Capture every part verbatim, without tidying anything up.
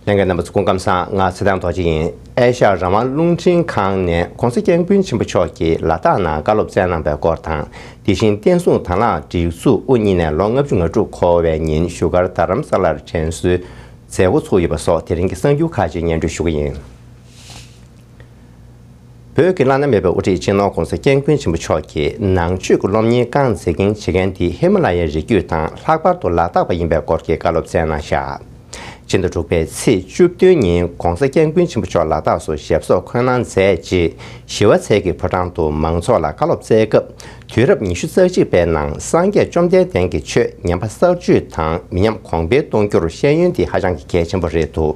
ལྷན་རྒྱས་རྣམ་པ་ཚོ་སྐུ་ཁམས་བཟང་། ང་ཚེ་བརྟན་རྡོ་རྗེ་ཡིན། ཨེ་ཤ་ཡ་རང་དབང་རླུང་འཕྲིན་ཁང་ནས་༸གོང་ས་༸སྐྱབས་མགོན་ཆེན་པོ་མཆོག་གིས་ལ་དྭགས་ནང་བཀའ་སློབ་སྩལ་གནང་བའི་སྐོར་དང་། དེ་བཞིན་བསྟན་སྲུང་དང་བླངས་སྒྲིག་འཛུགས་དབུ་བརྙེས་ནས་ལོ་ལྔ་བཅུ་ང་དྲུག་འཁོར་བའི་ཉིན་བཞུགས་སྒར་རྡ་རམ་ས་ལར་དྲན་གསོའི་མཛད་སྒོ་ཚོགས་ཡོད་པ་སོགས་དེ་རིང་གི་གསར་འགྱུར་ཁག་ཅིག་སྙན་སྒྲོན་ཞུ་གི་ཡིན། བོད་ཀྱི་བླ་ན་མེད་པའི་དབུ་ཁྲིད་སྤྱི་ནོར་༸གོང་ས་༸སྐྱབས་མགོན་ཆེན་པོ་མཆོག་གིས་ནང་ཆོས་ཀྱི་སློབ་གཉེར་རྐང་འཛིན་མཁན་བྱེད་མཁན་དེ་ཧི་མ་ལ་ཡའི་རི་རྒྱུད་དང་ལྷག་པར་དུ་ལ་དྭགས་པ་ཡིན་པའི་སྐོར་གྱི་བཀའ་སློབ་སྩལ་གནང་བཞག་ཕྱི་ཟླ་དྲུག་པའི་ཚེས་བཅུ་བདུན་ཉིན་༸གོང་ས་༸སྐྱབས་མགོན་ཆེན་པོ་མཆོག་ལ་དྭགས་སུ་ཞབས་སོར་འཁོད་གནང་མཛད་རྗེས་ཞི་བ་འཚལ་གྱི་ཕོ་བྲང་དུ་མང་ཚོགས་ལ་བཀའ་སློབ་སྩལ་སྐབས། དུས་རབས་ཉི་ཤུ་རྩ་གཅིག་པའི་ནང་སངས་རྒྱས་བཅོམ་ལྡན་འདས་ཀྱི་ཆོས་ཉམས་པ་གསར་བཅོས་དང་མི་ཉམས་གོང་འཕེལ་གཏོང་རྒྱུར་ཤེས་ཡོན་དེ་ཧ་ཅང་གི་གལ་ཆེན་པོ་རེད་འདུག་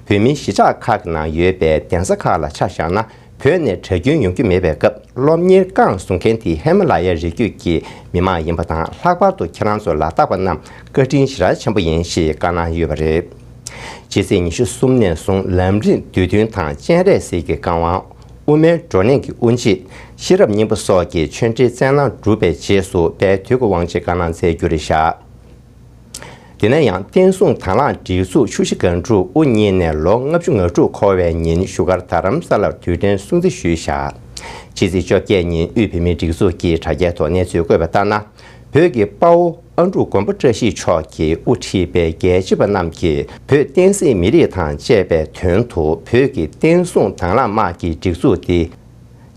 བོད་མིའི་གཞིས་ཆགས་ཁག་གི་ནང་ཡོད་པའི་གདན་ས་ཁག་ལ་ཆ་བཞག་ན། བོད་ནས་གྲྭ་རྒྱུན་ཡོང་རྒྱུ་མེད་པའི་སྐབས། སློབ་གཉེར་རྐང་བཟུང་མཁན་དེ་ཧི་མ་ལ་ཡའི་རི་རྒྱུད་ཀྱི་མི་མང་ཡིན་པ་དང་། ལྷག་པར་དུ་ཁྱེད་རང་ཚོ་ལ་དྭགས་པ་རྣམས་བཀའ་དྲིན་ཞེ་དྲག་ཆེན་པོ་ཡིན་ཞེས་བཀའ་གནང་ཡོད་པ་རེད། སྤྱི་ཚེས་ཉི་ཤུ་གསུམ་ནས་བཟུང་ལམ་རིམ་བསྡུས་དོན་དང་སྤྱན་རས་གཟིགས་ཀྱི་བཀའ་དབང་། དབུ་མའི་བགྲོ་གླེང་གི་དབུ་འབྱེད། ཤེས་རབ་སྙིང་པོ་སོགས་ཀྱི་ཆོས་འབྲེལ་སྩལ་གནང་གྲུབ་པའི་རྗེས་སུ་དཔལ་དུས་ཀྱི་དབང་ཆེན་བཀའ་གནང་སྩལ་རྒྱུ་རེད་བཞག་དེ་ནས་ཡང་བསྟན་སྲུང་དང་བླངས་སྒྲིག་འཛུགས་ཆུ་བཞི་སྒང་དྲུག་དབུ་བརྙེས་ནས་ལོ་ལྔ་བཅུ་ང་དྲུག་འཁོར་བའི་ཉིན་བཞུགས་སྒར་རྡ་རམ་ས་ལར་དུས་དྲན་སྲུང་བརྩི་ཞུས་བཞག་ཕྱི་ཚེས་བཅོ་བརྒྱད་ཉིན་དབུས་བོད་མིའི་སྒྲིག་འཛུགས་ཀྱི་དྲ་རྒྱའི་ཐོག་གནས་ཚུལ་བཀོད་པ་ལྟར་ན། བོད་ཀྱི་དཔའ་བོ་ཨ་འབྲུག་མགོན་པོ་བཀྲ་ཤིས་མཆོག་གིས་དབུ་ཁྲིད་པའི་རྒྱལ་གཅེས་པ་རྣམས་ཀྱིས་བོད་བསྟན་སྲིད་མི་རིགས་དང་བཅས་པའི་དོན་དུ་བོད་ཀྱི་བསྟན་སྲུང་དང་བླངས་དམག་གི་སྒྲིག་འཛུགས་འདི།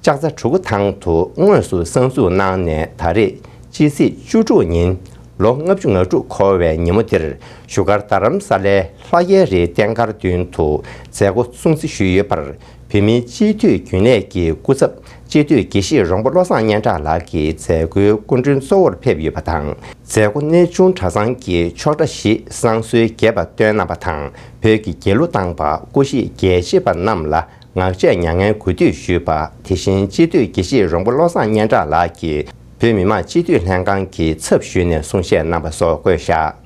ལྕགས་རྩ་གྲུ་གུ་ཐང་དུ་དངོས་སུ་གསར་འཛུགས་གནང་ནས། ད་རེས་སྤྱི་ཚེས་བཅུ་དྲུག་ཉིན་ལོ་ལྔ་བཅུ་ང་དྲུག་འཁོར་བའི་ཉིན་མོ་འདིར་བཞུགས་སྒར་རྡ་རམ་ས་ལའི་ལྷ་རྒྱལ་རིའི་རྟེན་མཁར་མདུན་དུ་མཛད་སྒོ་སྲུང་བརྩི་ཞུས་ཡོད་པར། བོད་མིའི་སྤྱི་འཐུས་རྒྱུན་ལས་ཀྱི་སྐུ་ཚབ་སྤྱི་འཐུས་དགེ་བཤེས་རོང་པོ་བློ་བཟང་སྙན་གྲགས་ལགས་ཀྱིས་མཛད་སྒོའི་སྐུ་མགྲོན་གཙོ་བོར་ཕེབས་ཡོད་པ་དང་། མཛད་སྒོ་གནས་ཆུང་གྲྭ་ཚང་གི་ཆོག་གྲྭ་བཞི་བསང་གསོལ་རྒྱས་པ་བཏོན་གནང་བ་དང་། བོད་ཀྱི་རྒྱལ་གླུ་བཏང་པ། སྐུ་གཤེགས་རྒྱལ་གཅེས་པ་རྣམས་ལ་ངག་བཅད་མྱ་ངན་གུས་འདུད་ཞུས་པ། དེ་བཞིན་སྤྱི་འཐུས་དགེ་བཤེས་རོང་པོ་བློ་བཟང་སྙན་གྲགས་ལགས་ཀྱིས་བོད་མི་མང་སྤྱི་འཐུས་ལྷན་ཁང་གི་ཚབ་ཞུས་ནས་གསུང་བཤད་གནང་བ་སོགས་བཀོད་བཞག་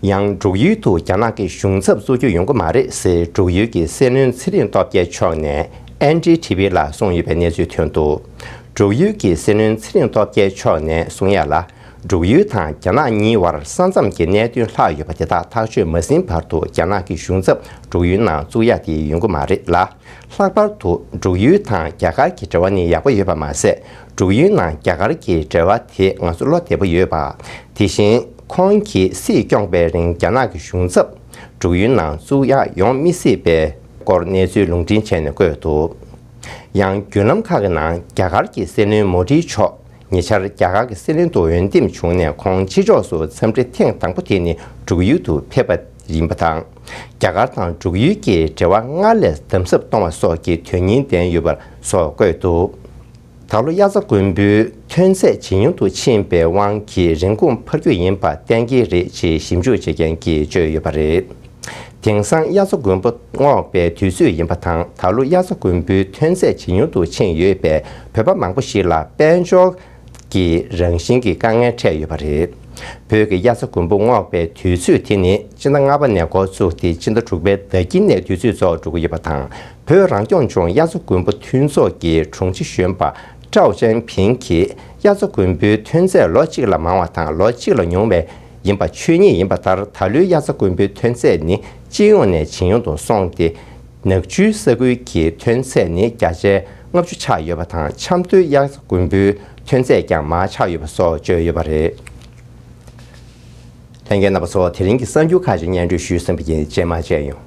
ཡང་འབྲུག་ཡུལ་དུ་རྒྱ་ནག་གི་གཞུང་ཚབ་བཙུགས་རྒྱུ་ཡོང་གི་མ་རེད་ཟེར། འབྲུག་ཡུལ་གྱི་སྲིད་བློན་ཚེ་རིང་སྟོབས་རྒྱལ་མཆོག་ནས་ཨེན་ཌི་ཊི་ཝི་ལ་གསུངས་ཡོད་པའི་གནས་ཚུལ་ཐོན་འདུག་འབྲུག་ཡུལ་གྱི་སྲིད་བློན་ཚེ་རིང་སྟོབས་རྒྱལ་མཆོག་ནས་གསུང་ཡ་ལ། འབྲུག་ཡུལ་དང་རྒྱ་ནག་གཉིས་བར་ས་མཚམས་ཀྱི་གནད་དོན་ལྷག་ཡོད་པ་དེ་དག་ཐག་གཅོད་མ་ཟིན་བར་དུ། རྒྱ་ནག་གི་གཞུང་ཚབ་འབྲུག་ཡུལ་ནང་བཙུགས་ཡ་དེ་ཡོང་གི་མ་རེད་ལ། ལྷག་པར་དུ་འབྲུག་ཡུལ་དང་རྒྱ་གར་གྱི་འབྲེལ་བ་ནི་ཡག་པོ་ཡོད་པ་མ་ཟད། འབྲུག་ཡུལ་ནང་རྒྱ་གར་གྱི་འབྲེལ་བ་དེ་ང་ཚོ་བློ་བདེ་པོ་ཡོད་པ། དེ་བཞིན་ཁོང་གིས་སྲིད་སྐྱོང་བའི་རིང་རྒྱ་ནག་གི་གཞུང་ཚབ་འབྲུག་ཡུལ་ནང་བཙུགས་ཡ་ཡོང་མི་སྲིད་པའི་སྐོར་གནས་ཚུལ་ལུང་འདྲེན་བྱས་ནས་བཀོད་འདུག་ཡང་བརྒྱུད་ལམ་ཁག་གི་ནང་རྒྱ་གར་གྱི་སྲིད་བློན་མོ་དྷི་མཆོག་ཉེ་ཆར་རྒྱ་གར་གྱི་སྲིད་བློན་དུ་འོས་འདེམས་བྱུང་ནས། ཁོང་ཕྱི་ཕྱོགས་སུ་འཚམས་འདྲི་ཐེངས་དང་པོ་དེ་ནི་འབྲུག་ཡུལ་དུ་ཕེབས་པ་ཡིན་པ་དང་། རྒྱ་གར་དང་འབྲུག་ཡུལ་གྱི་འབྲེལ་བ་སྔར་ལས་དམ་ཟབ་གཏོང་བ་སོགས་ཀྱི་དོན་སྙིང་ལྡན་ཡོད་པ་སོགས་བཀོད་འདུག་ད་ལོ་དབྱར་རྩྭ་དགུན་འབུའི་ཐོན་ཚད་ཇེ་ཉུང་དུ་ཕྱིན་པའི་དབང་གིས་རིན་གོང་འཕར་རྒྱུ་ཡིན་པ་གཏན་འཁེལ་རེད་ཅེས་ཞིབ་འཇུག་བྱེད་མཁན་གྱིས་བརྗོད་ཡོད་པ་རེད། དེང་སང་དབྱར་རྩྭ་དགུན་འབུ་སྔོག་པའི་དུས་ཚོད་ཡིན་པ་དང་། ད་ལོ་དབྱར་རྩྭ་དགུན་འབུའི་ཐོན་ཚད་ཇེ་ཉུང་དུ་ཕྱིན་ཡོད་པས། བོད་པ་མང་པོ་ཞིག་ལ་དཔལ་འབྱོར་གྱི་རང་བཞིན་གྱི་དཀའ་ངལ་འཕྲད་ཡོད་པ་རེད། བོད་ཀྱི་དབྱར་རྩྭ་དགུན་འབུ་སྔོག་པའི་དུས་ཚོད་དེ་ནི་སྤྱི་ཟླ་ལྔ་པ་ནས་འགོ་བཙུགས་ཏེ་སྤྱི་ཟླ་དྲུག་པའི་ཟླ་དཀྱིལ་ནས་དུས་ཚོད་རྫོགས་འགྲོ་གི་ཡོད་པ་དང་། བོད་རང་སྐྱོང་ལྗོངས་དབྱར་རྩྭ་དགུན་འབུ་མཐུན་ཚོགས་ཀྱི་དྲུང་ཆེ་གཞོན་པ་ཀྲའོ་ཅན་ཕིང་གིས། དབྱར་རྩྭ་དགུན་འབུའི་ཐོན་ཚད་ལོ་གཅིག་ལ་མང་བ་དང་ལོ་གཅིག་ལ་ཉུང་བའི་ཡིན་པ་ཆོས་ཉིད་ཡིན་པ་ལྟར། ད་ལོའི་དབྱར་རྩྭ་དགུན་འབུའི་ཐོན་ཚད་ནི་སྤྱི་ཡོངས་ནས་ཇེ་ཉུང་དུ་སོང་སྟེ། ནག་ཆུའི་ས་ཁུལ་གྱི་ཐོན་ཚད་ནི་བརྒྱ་ཆའི་ལྔ་བཅུ་ཆགས་ཡོད་པ་དང་། ཆབ་མདོའི་དབྱར་རྩྭ་དགུན་འབུའི་ཐོན་ཚད་ཀྱང་མར་ཆག་ཡོད་པ་སོགས་བརྗོད་ཡོད་པ་རེད། ལྷན་རྒྱས་རྣམ་པ་ཚོ། དེ་རིང་གི་གསར་འགྱུར་ཁག་ཅིག་སྙན་སྒྲོན་ཞུས་ཟིན་པ་ཡིན། རྗེས་མ་མཇལ་ཡོང་།